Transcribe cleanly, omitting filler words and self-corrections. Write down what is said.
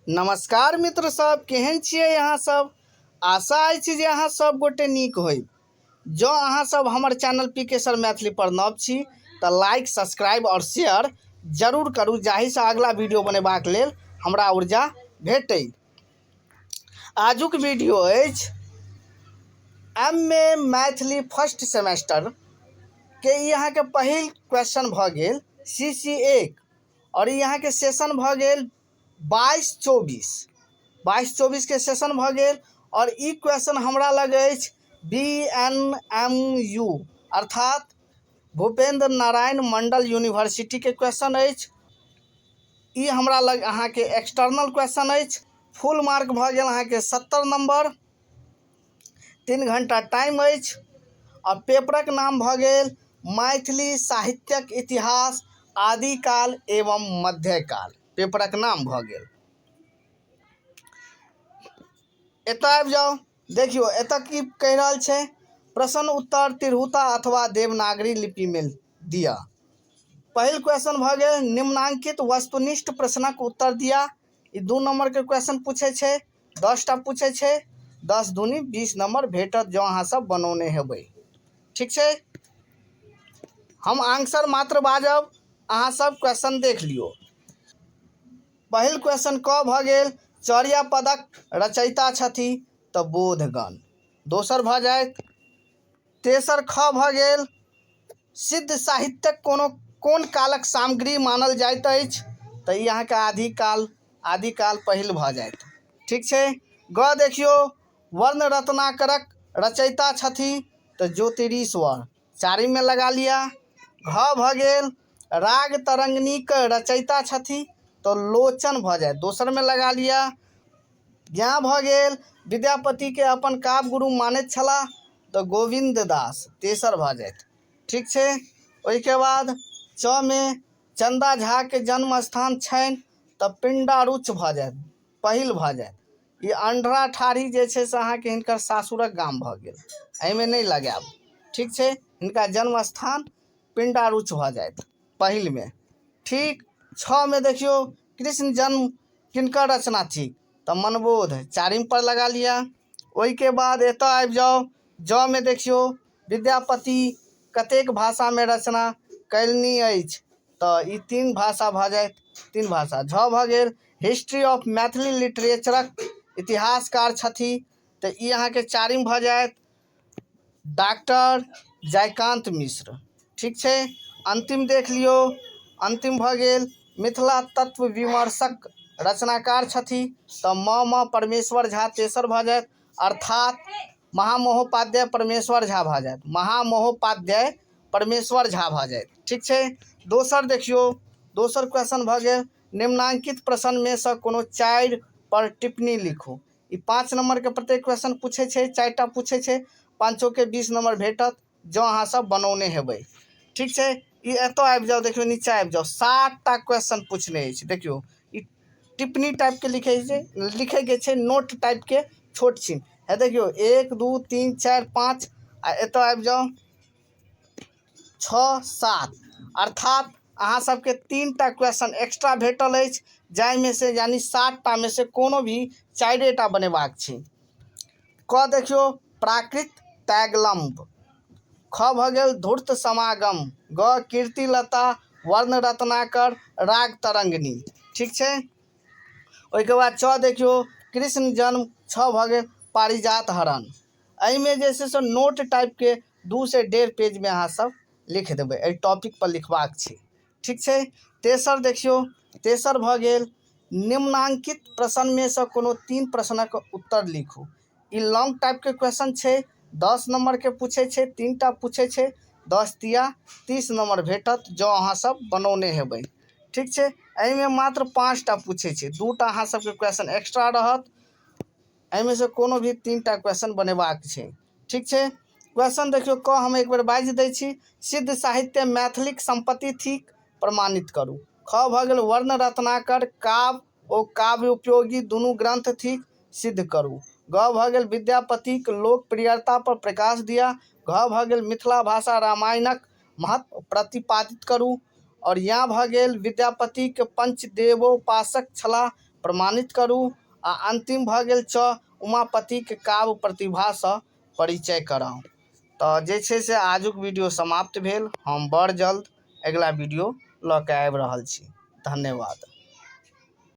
नमस्कार मित्र सब, केहन छियै अहाँ सब? आशा अछि जे अहाँ सब गोटे नीक होइब। जँ अहाँ सब हमर चैनल पी के सर मैथिली पर नव छी तऽ लाइक, सब्सक्राइब और शेयर जरूर करू, जाहिसँ अगला वीडियो बनेबाक लेल हमरा ऊर्जा भेटै। आजुक वीडियो अछि M A Maithili first semester के। ई अहाँके पहिल क्वेश्चन भऽ गेल सी सी एक आओर ई अहाँके सेशन भऽ गेल 22-24, 22-24 के सेशन भऽ गेल। आओर ई क्वेश्चन हमरा लग अछि बी एन एम यू अर्थात भूपेंद्र नारायण मंडल यूनिवर्सिटीके क्वेश्चन अछि। ई हमरा लग अहाँके एक्सटर्नल क्वेश्चन अछि। फुल मार्क भऽ गेल अहाँके 70 नम्बर, 3 घंटा टाइम अछि आ पेपरक नाम भऽ गेल मैथिली साहित्यक इतिहास आदिकाल एवं मध्यकाल, पेपरक नाम भऽ गेल। एतऽ आबि जाउ, देखियौ एतऽ की कहि रहल छै। प्रश्न उत्तर तिरहुता अथवा देवनागरी लिपिमे दिअ। पहिल क्वेश्चन भऽ गेल निम्नांकित वस्तुनिष्ठ प्रश्नक उत्तर दिया। ई 2 नंबर के क्वेश्चन पूछै छै, 10टा पूछै छै, 10 दूनी 20 नंबर भेटत जँ अहाँ सब बनौने हेबै। ठीक छै, हम आंसर मात्र बाजब, अहाँ सब क्वेश्चन देख लियौ। पहिल क्वेश्चन क भऽ गेल चौरिया पदक रचयिता छथि तऽ बोधगण, दोसर भऽ जायत। तेसर ख भऽ गेल सिद्ध साहित्यक कोनो कोन कालक सामग्री मानल जाइत अछि तऽ ई अहाँके आदिकाल, आदिकाल पहिल भऽ जायत। ठीक छै, ग देखियौ वर्ण रत्नाकरक रचयिता छथि तऽ ज्योतिरीश्वर, चारिममे लगा लिअ। घ भऽ गेल राग तरंगिणीक रचयिता छथि तऽ लोचन भऽ जायत, दोसरमे लगा लिअ। ज्ञा भऽ गेल विद्यापतिके अपन काव्य गुरु मानैत छलाह तऽ गोविन्द दास, तेसर भऽ जायत। ठीक छै, ओहिके बाद चमे चन्दा झाके जन्म स्थान छनि तऽ पिण्डारुच भऽ जायत, पहिल भऽ जायत। ई अंडरा ठाढ़ी जे छै से अहाँके हिनकर सासुरक गाम भऽ गेल, एहिमे नहि लगायब। ठीक छै, हिनका जन्म स्थान पिण्डारुच भऽ जायत पहिलमे। ठीक, छओमे देखियौ कृष्ण जन्म किनकर रचना थिक तऽ मनबोध, चारिम पर लगा लिअ। ओहिके बाद एतऽ आबि जाउ, जमे देखियौ विद्यापति कतेक भाषामे रचना कयलनि अछि तऽ ई 3 भाषा भऽ जायत, 3 भाषा। झ भऽ गेल हिस्ट्री ऑफ मैथिली लिटरेचरक इतिहासकार छथि तऽ ई अहाँके चारिम भऽ जायत डॉक्टर जयकान्त मिश्र। ठीक छै, अंतिम देख लियौ, अंतिम भऽ गेल मिथिला तत्व विमर्शक रचनाकार छथि तऽ म म परमेश्वर झा, तेसर भऽ जायत, अर्थात महामहोपाध्याय परमेश्वर झा भऽ जायत, महामहोपाध्याय परमेश्वर झा भऽ जायत। ठीक छै, दोसर देखियौ, दोसर क्वेश्चन भऽ गेल निम्नांकित प्रश्नमे सँ कोनो 4 पर टिप्पणी लिखू। ई 5 नंबर के प्रत्येक क्वेश्चन पूछै छै, 4टा पूछै छै, पाँचोके 20 नंबर भेटत जँ अहाँ सब बनौने हेबै। ठीक छै, ई एतऽ आबि जाउ, देखियौ नीचा आबि जाउ, 7टा क्वेश्चन पूछने अछि। देखियौ ई टिप्पणी टाइपके लिखै छै, लिखैके छै नोट टाइपके छोट छिन है। देखियौ 1 2 3 4 5 आ एतऽ आबि जाउ 6 7, अर्थात अहाँ सबके 3टा क्वेश्चन एक्स्ट्रा भेटल अछि, जाहिमे से यानी 7टा में से कोनो भी 4टा बनेबाक छै। क देखियौ प्राकृत तैगलम्ब, ख भऽ गेल धूर्त समागम, ग कीर्तिलता, वर्ण रत्नाकर, राग तरंगिणी। ठीक छै, ओहिके बाद च देखियौ कृष्ण जन्म, छ भऽ गेल पारिजात हरण। एहिमे जे छै से नोट टाइपके 2 से 1.5 पेजमे अहाँ सब लिख देबै, एहि टॉपिक पर लिखबाक छै। ठीक छै, तेसर देखियौ, तेसर भऽ गेल निम्नांकित प्रश्नमे सँ कोनो 3 प्रश्नक उत्तर लिखू। ई लॉन्ग टाइपके क्वेश्चन छै, 10 नंबरके पूछै छै, 3टा पूछै छै, 10 तिया 30 नंबर भेटत जँ अहाँ सब बनौने हेबै। ठीक छै, एहिमे मात्र 5टा पूछै छै, 2टा अहाँ सबके क्वेश्चन एक्स्ट्रा रहत, एहिमे से कोनो भी 3टा क्वेश्चन बनेबाक छै। ठीक छै, क्वेश्चन देखियौ क हम एक बेर बाजि दै छी, सिद्ध साहित्य मैथिलीक संपत्ति थिक प्रमाणित करू। ख भऽ गेल वर्ण रत्नाकर काव्य ओ काव्य उपयोगी दुनू ग्रंथ थिक सिद्ध करू। ग भऽ गेल विद्यापतिक लोकप्रियता पर प्रकाश दिया। घ भऽ गेल मिथिला भाषा रामायणक महत्व प्रतिपादित करू। और यहाँ भऽ गेल विद्यापतिक पंचदेवोपासक छलाह प्रमाणित करू। आ अन्तिम भऽ गेल च, उमापतिक काव्य प्रतिभासँ परिचय कराउ। तऽ जे छै से आजुक वीडियो समाप्त भेल। हम बड़ जल्द अगिला वीडियो लऽ कऽ आबि रहल छी। धन्यवाद।